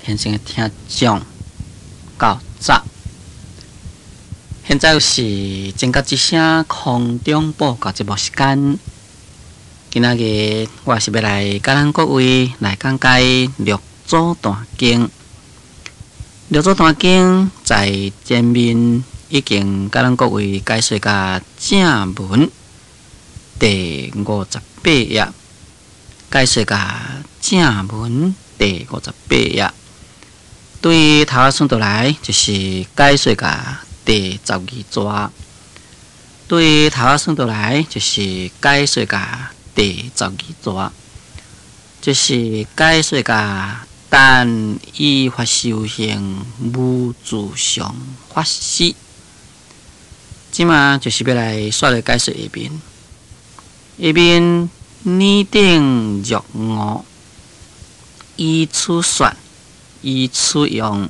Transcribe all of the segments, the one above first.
虔誠的聽眾，到早。現在是正覺之聲空中報告節目時間。今仔日我是欲來佮咱各位來講解六祖壇經。六祖壇經在前面已經佮咱各位解說甲正文第五十八頁，解說甲正文第五十八頁。對頭仔算倒來，就是解說甲第十二逝。對頭仔算倒來，就是解說甲第十二逝，就是解說甲但依法修行，無自相法師。這馬就是欲來煞來解說下面，下面爾等若悟，依此說，依此用，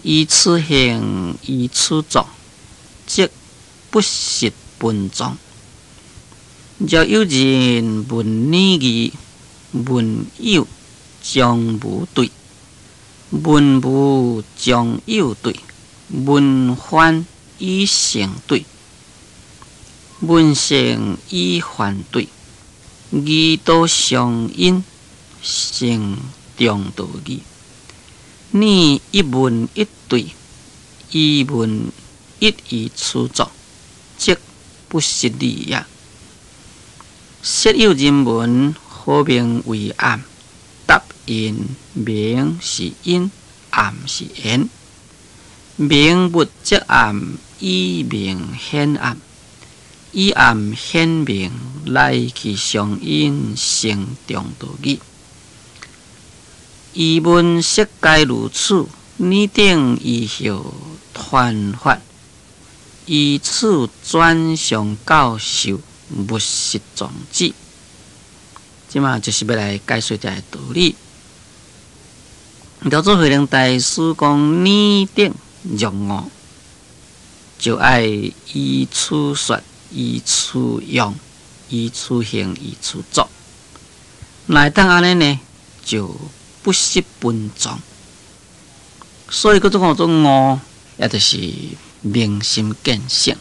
依此行，依此作，則不失分藏。若有人問爾義，問有將無對，問無將有對，問梵與聖對，問聖與梵對，義道相應，成中道義。爾一問一對，依問一依此作，則不失理也。設有人問何名為暗？答云：明是因，暗是緣。明沒則暗，以明顯暗，以暗顯明，來去相應，成中道義。疑問悉皆如此，爾等依後傳法，依此轉相教授，勿失宗旨。這馬就是欲來解說這个道理。六祖慧能大師講：爾等若悟，就愛依此說，依此用，依此行，依此作。若會當按呢呢，就不失分藏。所以閣做講做悟，也就是明心見性。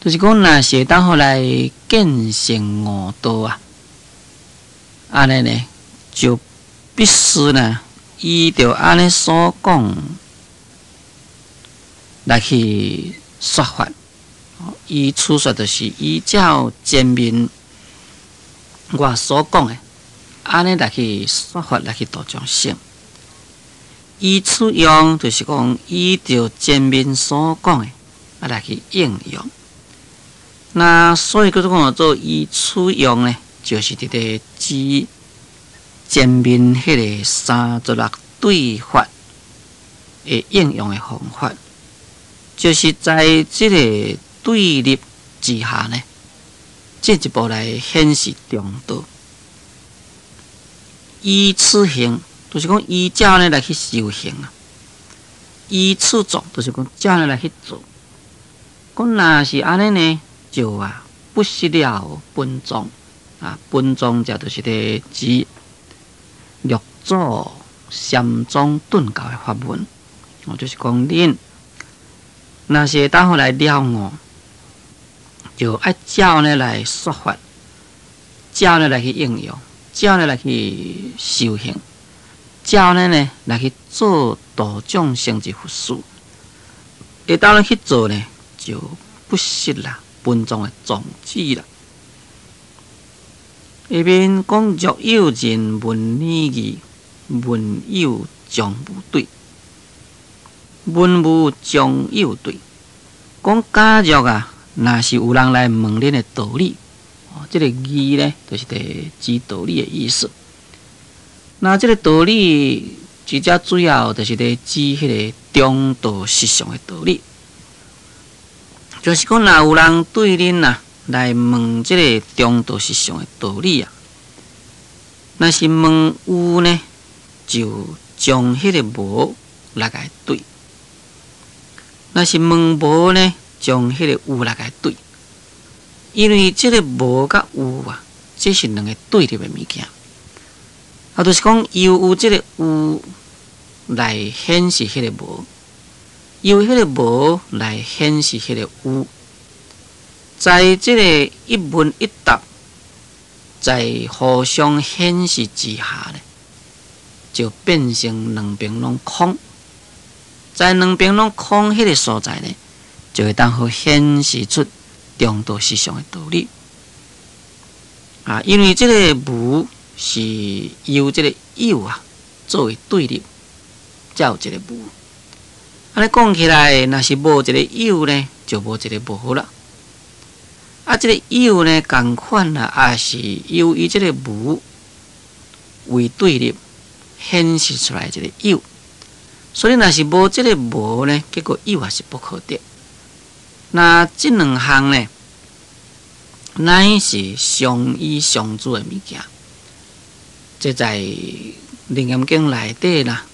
就是講，若是會當予來見性悟道啊，按呢呢就必須呢依著按呢所講來去說法。依此說就是依照前面我所講的，按呢來去說法，來去度眾生。依此用，就是講依照前面所講的啊來去應用。那所以閣講做依此用呢，就是佇咧指前面彼个三十六對法的應用的方法，就是在這个對立之下呢，進一步來顯示中道。依此行，就是講依照呢來去修行啊；依此做，就是講照呢來去做。講若是按呢呢，就啊不失了分藏啊，分藏這就是咧指六祖禪宗頓教的法門。哦，就是講恁若是會當予來了悟，就愛照呢來說法，照呢來去應用，照呢來去修行，照呢呢來去做度眾生之佛事。會當呢去做呢，就不失啦分藏的宗旨啦。下面講若有人問爾義，問有將無對，問無將有對。講假若啊，若是有人來問恁的道理，哦，這个義呢，就是佇指道理的意思。那這个道理，直接主要就是佇指彼个中道實相的道理。就是講，若有人對恁啊來問這个中道實相的道理啊，若是問有呢，就將彼个無來共對；若是問無呢，將彼个有來共對。因為這个無佮有啊，這是兩个對立的物件。啊，就是講由有這个有來顯示彼个無，由彼个無來顯示彼个有，在這个一問一答，在互相顯示之下呢，就變成兩邊攏空。在兩邊攏空彼个所在呢，就會當好顯示出中道實相的道理。啊，因為這个無是由這个有啊作為對立，才有這个無。按呢講起來，若是無一个有呢，就無一个無啦。啊，這个有呢，仝款啦，也是由於這个無為對立，顯示出來一个有。所以，若是無這个無呢，結果有也是不可得。那這兩項呢，乃是相依相主的物件。這在《楞嚴經》內底啦，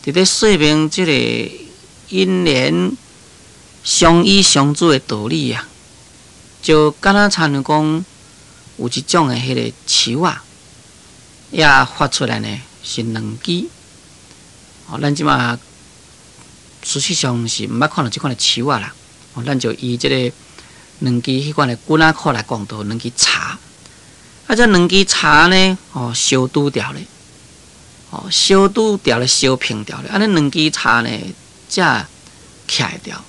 佇咧說明這个因緣相依相主的道理啊，就敢若親像講有一種的彼个樹仔，也發出來呢是兩支。哦，咱這馬事實上是毋捌看著這款的樹仔啦。哦，咱就以這个兩支彼款的棍仔箍來講，就兩支柴。啊，這兩支柴呢，哦，相拄著咧，哦，相拄著咧，相碰著咧，按呢兩支柴呢，才徛會牢。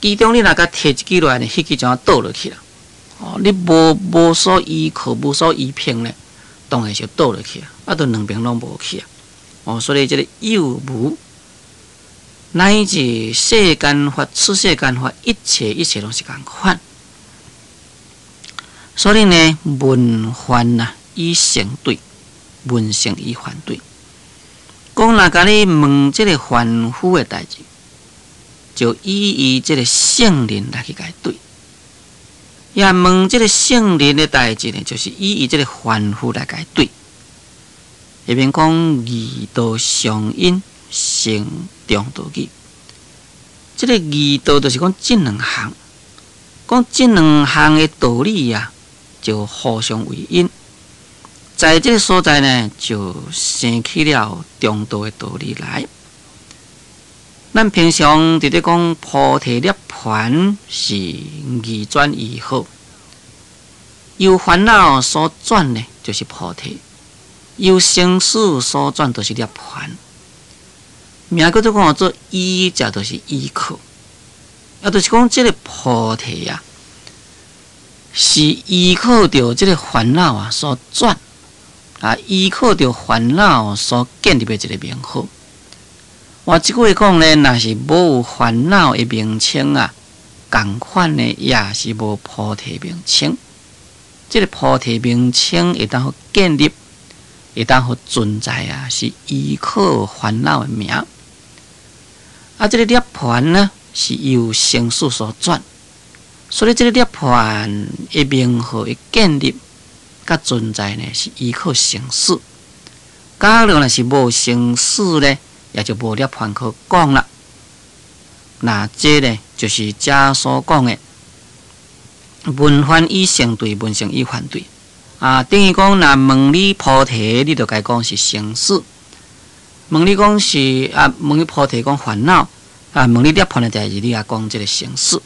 其中你若共提一支落來呢，彼支就倒落去啦。哦，你無所依靠，無所依憑呢，當然就倒落去啊，啊，就兩邊攏無去啊。哦，所以這个有無乃至世間法、出世間法，一切一切攏是仝款。所以呢，問幻啊，以聖對；問聖以幻對。講若共你問這个凡夫的代誌，就以伊這个聖人來去共伊對；也問這个聖人的代誌呢，就是以伊這个凡夫來共伊對。下面講義道相應成中道義，這个義道就是講這兩項，講這兩項的道理啊，就互相為因，在這个所在呢，就生起了中道的道理來。咱平常佇咧講菩提涅槃是義轉義好，由煩惱所轉呢，就是菩提；由生死所轉，就是涅槃。名叫做講做依者，就是依靠，啊，就是講這个菩提啊，是依靠著這个煩惱啊所轉，啊，依靠著煩惱所建立的一个名號。換一句話講呢，若是無有煩惱的名稱啊，仝款呢也是無菩提名稱。這个菩提名稱會當予建立，會當予存在啊，是依靠煩惱的名。啊，這个涅槃呢，是由生死所轉，所以這个涅槃的名號的建立佮存在呢，是依靠生死。假如若是無生死呢，也就無涅槃可講啦。那這呢，就是遮所講的問幻以聖對，問聖以幻對。啊，等於講，若問你菩提，你就共伊講是生死；問你講是啊，問你菩提講煩惱啊，問你涅槃的代誌，你也講這个生死。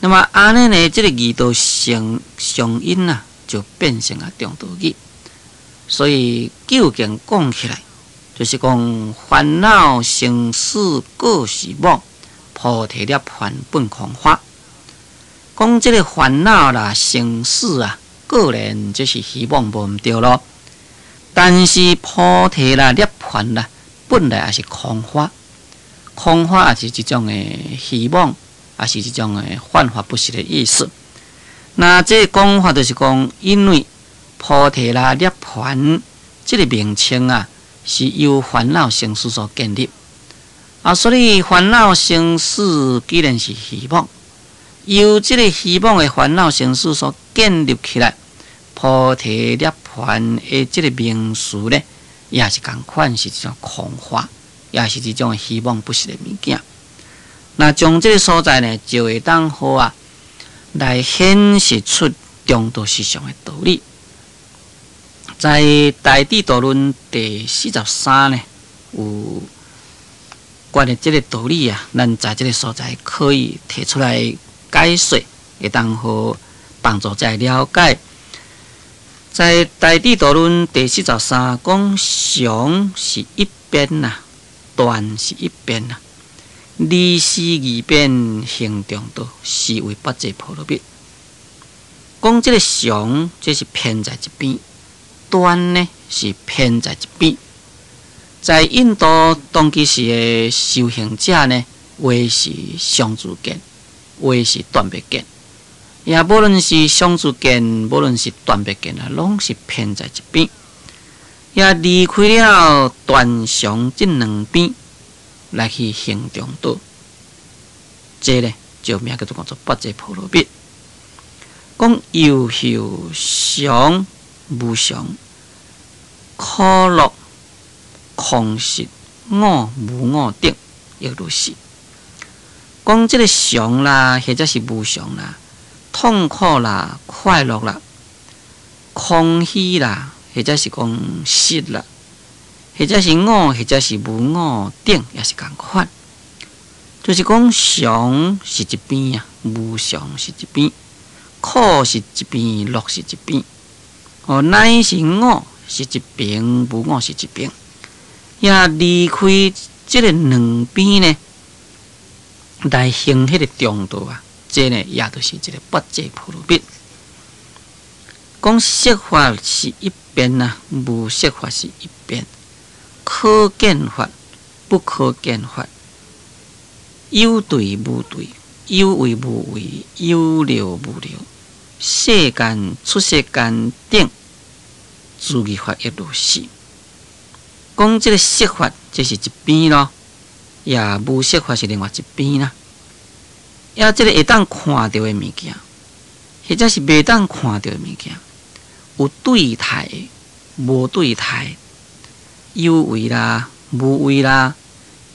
那麼按呢呢，這个義道相相應啊，就變成啊中道義。所以究竟講起來，就是講煩惱生死各是妄，菩提涅槃本空花。講這个煩惱啦、生死啊，固然這是虛妄無毋對囉。但是菩提啦、涅槃啦，本來也是空花，空花也是一種的虛妄，也是一種的幻化不實的意思。那這个講法就是講，因為菩提啦、涅槃這个名稱啊，是由煩惱生死所建立啊，所以煩惱生死既然是虛妄，由這个虛妄的煩惱生死所建立起來，菩提涅槃的這个名詞呢，也是仝款是一種空話，也是一種虛妄不實的物件。那將這个所在呢，就會當予啊，來顯示出中道實相的道理。在《大智度論》第四十三呢，有關於這个道理啊，咱在這个所在可以提出來解說，會當予幫助遮了解。在《大智度論》第四十三講，常是一邊啊，斷是一邊啊，離此二邊行中道，是為跋濟波羅蜜。講這个常，這是偏在一邊；斷呢，是偏在一邊。在印度當其時的修行者呢，有的是常住見，有的是斷滅見。也無論是常住見，無論是斷滅見啊，攏是偏在一邊。也離開了斷常這兩邊來去行中道，這呢就名叫做講做跋濟波羅蜜。講憂喜常無常，苦樂空實我無我等，亦如是。講這个常啦，或者是無常啦，痛苦啦，快樂啦，空虛啦，或者是講實啦，或者是我，或者是無我等，也是仝款。就是講常是一邊啊，無常是一邊，苦是一邊，樂是一邊。哦，乃是我是一邊，無我是一邊。也離開這个兩邊呢，來行彼个中道啊，這呢也就是一个跋濟波羅蜜。講色法是一邊啊，無色法是一邊，可見法、不可見法，有對無對，有為無為，有漏無漏，世間出世間等，諸義法亦如是。講這个色法，這是一邊咯，也無色法是另外一邊啦。也這个會當看著的物件，或者是袂當看著的物件，有對待的，無對待，有為啦，無為啦，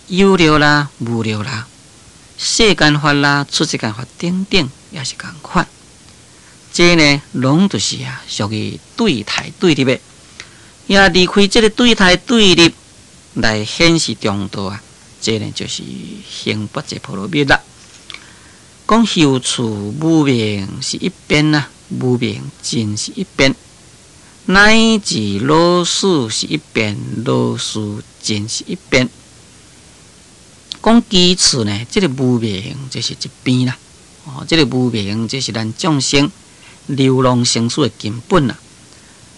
有漏啦，無漏啦，世間法啦，出世間法等等，也是仝款。這呢，攏就是啊，屬於對待對立的。也離開這个對待對立來顯示中道啊，這呢就是行跋濟波羅蜜啦。講修處無明是一邊啊，無明盡是一邊，乃至老死是一邊，老死盡是一邊。講其次呢，這个無明這是一邊啦。哦，這个無明這是咱眾生流浪生死的根本啦。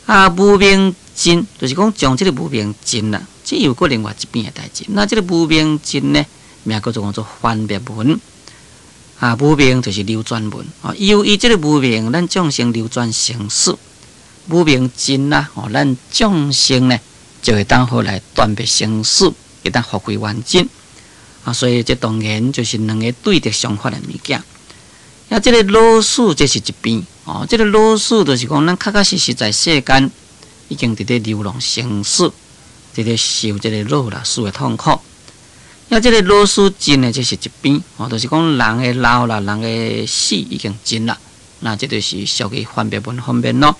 啊，無明盡就是講將這个無明盡啦，這又閣另外一邊的代誌。那這个無明盡呢，名叫做講做還滅門。啊，無明就是流轉門。哦，由於這个無明，咱眾生流轉生死。無明盡啦，哦，咱眾生呢就會當好來斷滅生死，會當復歸圓淨。啊，所以這當然就是兩个對立相反的物件。啊，這个老死這是一邊。哦，這个老死就是講咱確確實實在世間已經佇咧流浪生死，佇咧受這个老啦死的痛苦。啊，這个老死盡的這是一邊，哦，就是講人的老啦，人的死已經盡啦。那這就是屬於還滅門方面咯。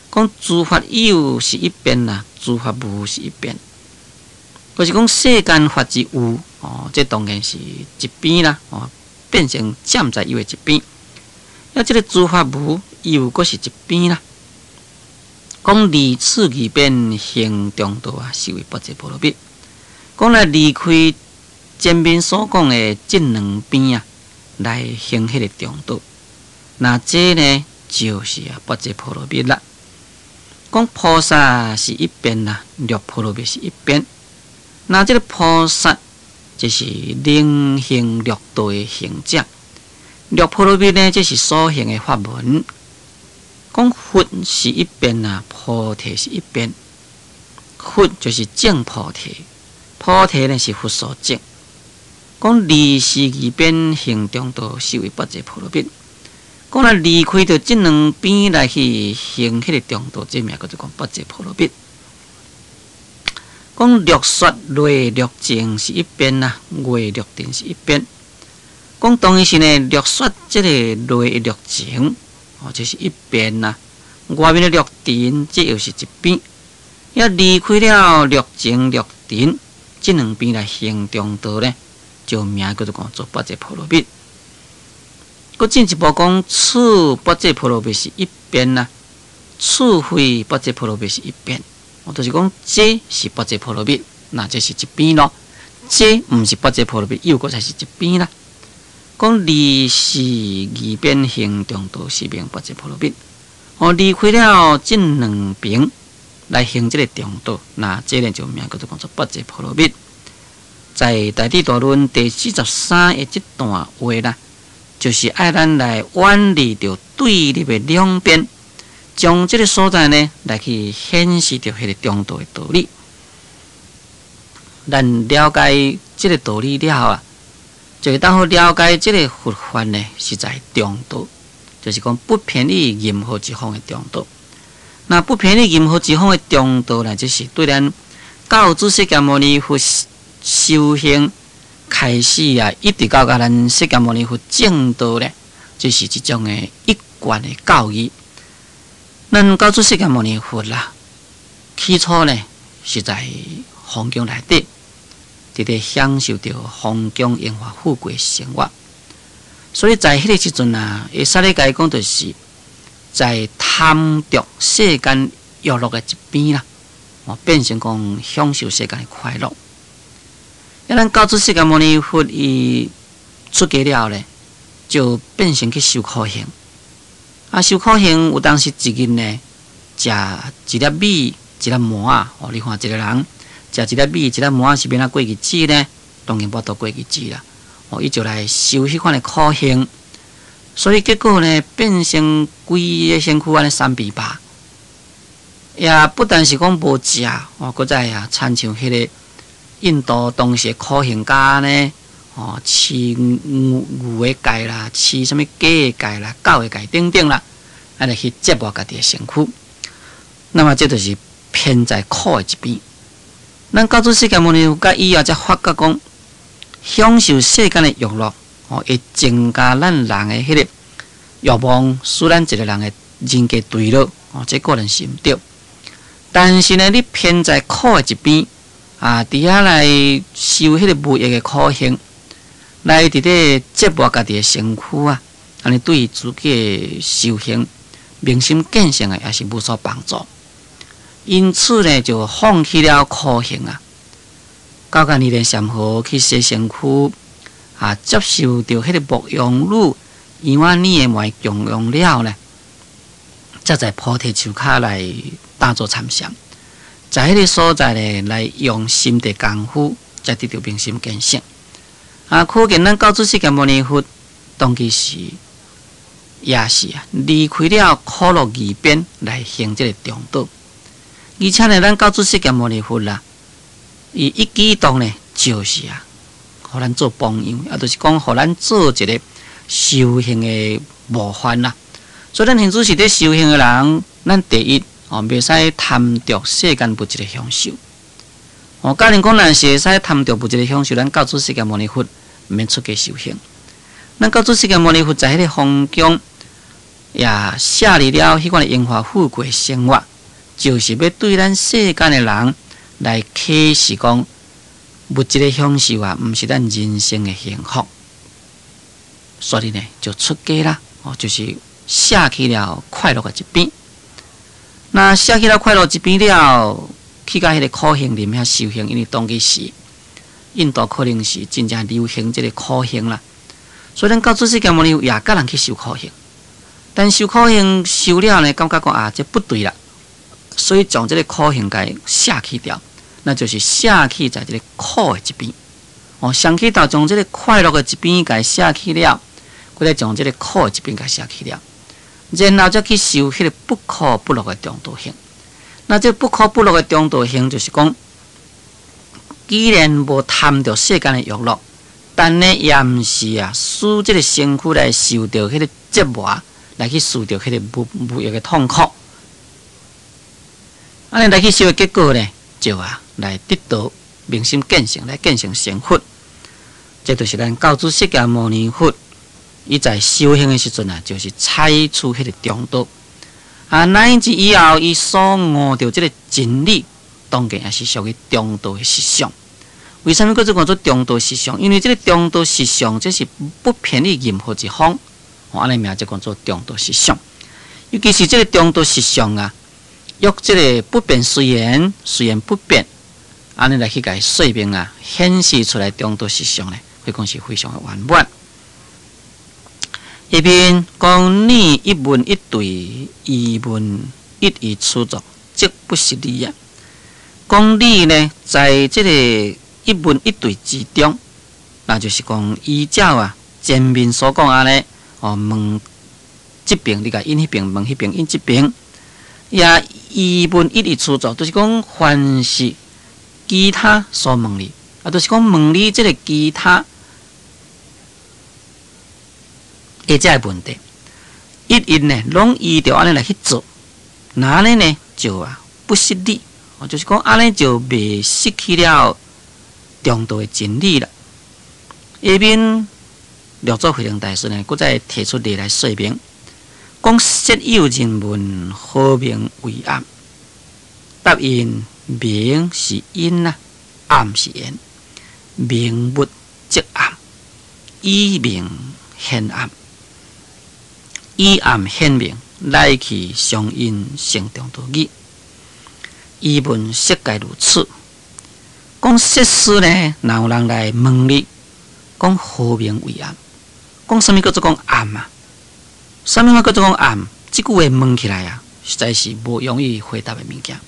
講諸法有是一邊啦，諸法無是一邊。就是講世間法之有，哦，這當然是一邊啦，哦，變成佔在有的一邊。啊，這个諸法無，又閣是一邊啦。講離此二邊行中道啊，是為跋濟波羅蜜。講來離開前面所講的這兩邊啊，來行彼个中道，那這呢就是啊跋濟波羅蜜啦。講菩薩是一邊啦，六波羅蜜是一邊。那這个菩薩就是能行六道的行者。六波羅蜜呢，這是所行的法門。講佛是一邊啊，菩提是一邊。佛就是證菩提，菩提呢是佛所證。講離是二邊行中道，是為跋濟波羅蜜。講來離開著這兩邊來去行彼个中道，這名叫做講跋濟波羅蜜。講略說劣略證是一邊啊，劣略定是一邊。講當時呢，略說這个劣略證，哦，這是一邊啦。外面的六塵，這又是一邊。猶離開了六情六塵，這兩邊來行中道呢，就名叫做講做般若波羅蜜。閣進一步講，此般若波羅蜜是一邊啦，此非般若波羅蜜是一邊。哦，就是講這是般若波羅蜜，那這是一邊咯。這毋是般若波羅蜜，又閣再是一邊啦。講離是二邊行中道，是名般若波羅蜜。哦，離開了這兩邊來行這个中道，那這个就名叫做講做般若波羅蜜。在《大智度論》第43的這段話啦，就是愛咱來遠離著對立的兩邊，將這个所在呢來去顯示著彼个中道的道理。咱了解這个道理了後啊，就會當好了解這个佛法呢，是在中道，就是講不偏於任何一方的中道。那不偏於任何一方的中道呢，就是對咱教主釋迦牟尼佛修行開始啊，一直到佮咱釋迦牟尼佛證道咧，這是一種的一貫的教義。咱教主釋迦牟尼佛啦，起初呢是在皇宮內底，佇咧享受著皇宮榮華富貴生活，所以在彼个時陣啊，會使咧共伊講，就是在貪著世間欲樂的一邊啦，哦，變成講享受世間的快樂。啊，咱教主釋迦牟尼佛伊出家了後咧，就變成去修苦行。啊，修苦行有當時一日呢，食一粒米，一粒糜仔。哦，你看一个人食一粒米，一粒糜仔是欲按怎過日子呢？當然無法度過日子啦。哦，伊就來修彼款的苦行，所以結果呢，變成規个身軀按呢三疲肉。也不但是講無食，哦，閣再啊，親像彼个印度當時的苦行家呢，哦，飼牛牛的界啦，飼啥物雞的界啦、狗的界等等啦，按呢去折磨家己的身軀。那麼這就是偏在苦的一邊。咱教主釋迦牟尼佛佮以後才發覺講，享受世間的欲樂，哦，會增加咱人的彼个欲望，使咱一个人的人格墜落，哦，這固然是毋對。但是呢，你偏在苦的一邊，啊，佇遐來修彼个無益的苦行，來佇咧折磨家己的身軀啊，按呢對自己的修行、明心見性的也是無所幫助。因此呢，就放棄了苦行啊，到甲尼連禪河去洗身軀，啊，接受著彼个牧羊女羊仔奶的糜供養了呢，才在菩提樹跤來打坐參禪，在彼个所在呢，來用心地功夫，才得著明心見性。啊，可見咱教主釋迦牟尼佛當其時也是啊，離開了苦樂二邊來行這个中道。而且呢，咱教主釋迦牟尼佛啦，伊一舉一動呢，就是啊，予咱做榜樣，啊，就是講予咱做一个修行的模範啦。所以，咱現主是佇修行的人，咱第一哦，袂使貪著世間物質的享受。哦，假如講咱是會使貪著物質的享受，咱教主釋迦牟尼佛毋免出家修行。咱教主釋迦牟尼佛在彼个皇宮也捨離了彼款的榮華富貴生活，就是欲對咱世間的人來啟示講，物質的享受啊，毋是咱人生的幸福。所以呢，就出家啦，哦，就是捨棄了快樂的一邊。那捨棄了快樂一邊了，去到彼个苦行林遐修行，因為當其時印度可能是真正流行這个苦行啦，所以咱教主釋迦牟尼也佮人去修苦行，但修苦行修了呢，感覺講啊，這不對啦，所以將這个苦行共捨棄掉，那就是捨棄在這个苦的一邊。哦，上去頭將這个快樂的一邊共捨棄了，閣再將這个苦的一邊共捨棄了，然後才去修彼个不苦不樂的中道行。那這不苦不樂的中道行，就是講，既然無貪著世間的欲樂，但呢也毋是啊，使這个身軀來受著彼个折磨，來去受著彼个無無益的痛苦。按呢來去修的結果呢，就啊來得到明心見性，來見性成佛。這就是咱教主釋迦牟尼佛，伊在修行的時陣啊，就是採取彼个中道。啊，乃至以後伊所悟著這个真理，當然也是屬於中道的實相。為啥物叫做講做中道實相？因為這个中道實相，這是不偏於任何一方，按呢名就講做中道實相。尤其是這个中道實相啊，用這个不變隨緣，隨緣不變，按呢來去共伊說明啊，顯示出來中道實相呢，可以講是非常的圓滿。下面講你一問一對，疑問一一此作，則不失禮啊。講你呢，在這个一問一對之中，那就是講依照啊前面所講按呢，哦問這邊你共引彼邊，問彼邊引這邊，也疑問一一此作，就是講凡是其他所問你，啊，就是講問你這个其他的這个問題，一一呢攏依著按呢來去做，那按呢呢就啊不失禮，哦，就是講按呢就袂失去了中道的真理啦。下面六祖慧能大師呢，閣再提出例來說明，講設有人問何名為暗？答云明是陰啊，暗是緣。明滅則暗，以明顯暗，以暗顯明，乃去相應成中道義。疑問色界如此。講設使呢，若有人來問你，講何名為暗？講啥物叫做講暗啊？啥物叫做講暗？這句話問起來啊，實在是無容易回答的物件。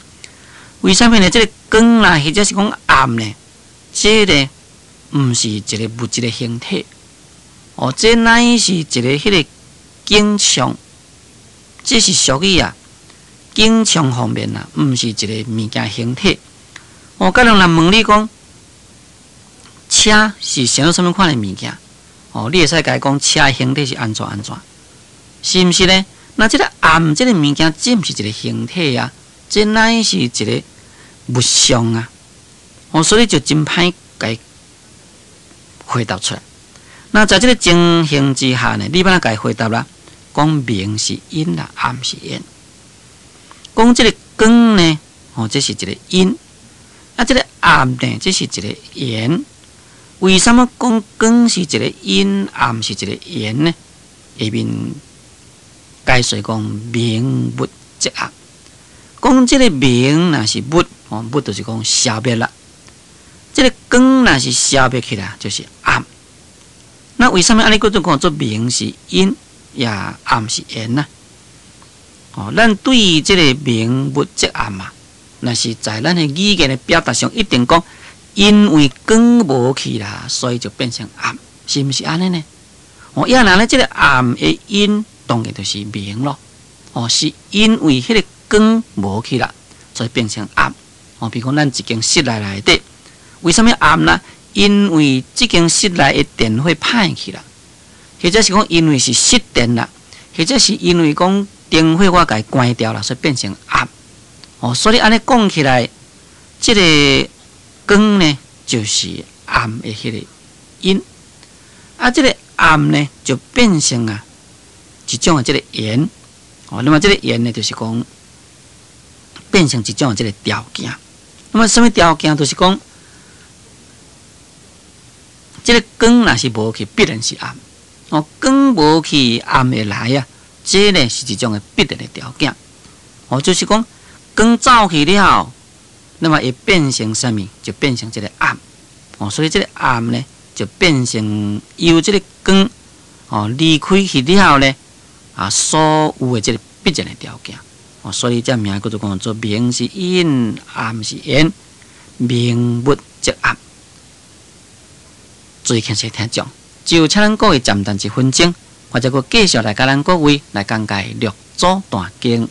為啥物呢？這个光啦，或者是講暗呢？這个毋是一个物質的形體，哦，這乃是一个彼个景象，這是屬於啊景象方面啊，毋是一个物件形體。哦，假如人問你講，車是啥物啥物款的物件？哦，你會使共伊講車的形體是按怎按怎，是毋是呢？那這个暗這个物件，這毋是一个形體啊，這乃是一个物象啊。哦，所以就真歹共伊回答出來。那在這个情形之下呢，你欲按怎共伊回答啦？講明是陰啦，暗是緣。講這个光呢，哦，這是一个陰；啊，這个暗呢，這是一个緣。為啥物講光是一个陰，暗是一个緣呢？下面解說講明滅則暗。講這个明若是滅，哦，滅就是講消滅啦。這个光若是消滅去啦，就是暗。那為啥物按呢叫做講做明是陰，也暗是緣呢？哦，咱對這个明滅則暗啊，若是在咱的語言的表達上，一定講因為光無去啦，所以就變成暗，是毋是按呢呢？哦，也若呢，這个暗的因當然就是明咯。哦，是因為彼个光無去啦，所以變成暗。哦，比如講咱一間室內內底，為啥物暗呢？因為這間室內的電火歹去啦，或者是講因為是失電啦，或者是因為講燈火我共伊關掉啦，所以變成暗。哦，所以按呢講起來，這个光呢就是暗的彼个因，啊，這个暗呢就變成啊一種的這个緣。哦，那麼這个緣呢，就是講變成一種的這个條件。那麼啥物條件？就是講這个光若是無去，必然是暗。哦，光無去，暗會來啊。這呢是一種的必然的條件。哦，就是講光走去了，那麼會變成啥物？就變成這个暗。哦，所以這个暗呢，就變成由這个光哦離開去了呢，啊，所有的這个必然的條件。哦，所以這名叫做講做明是陰，暗是緣，明滅則暗。注意聽說聽眾，就請咱各位暫停一分鐘，我再閣繼續來共咱各位來講解六祖壇經。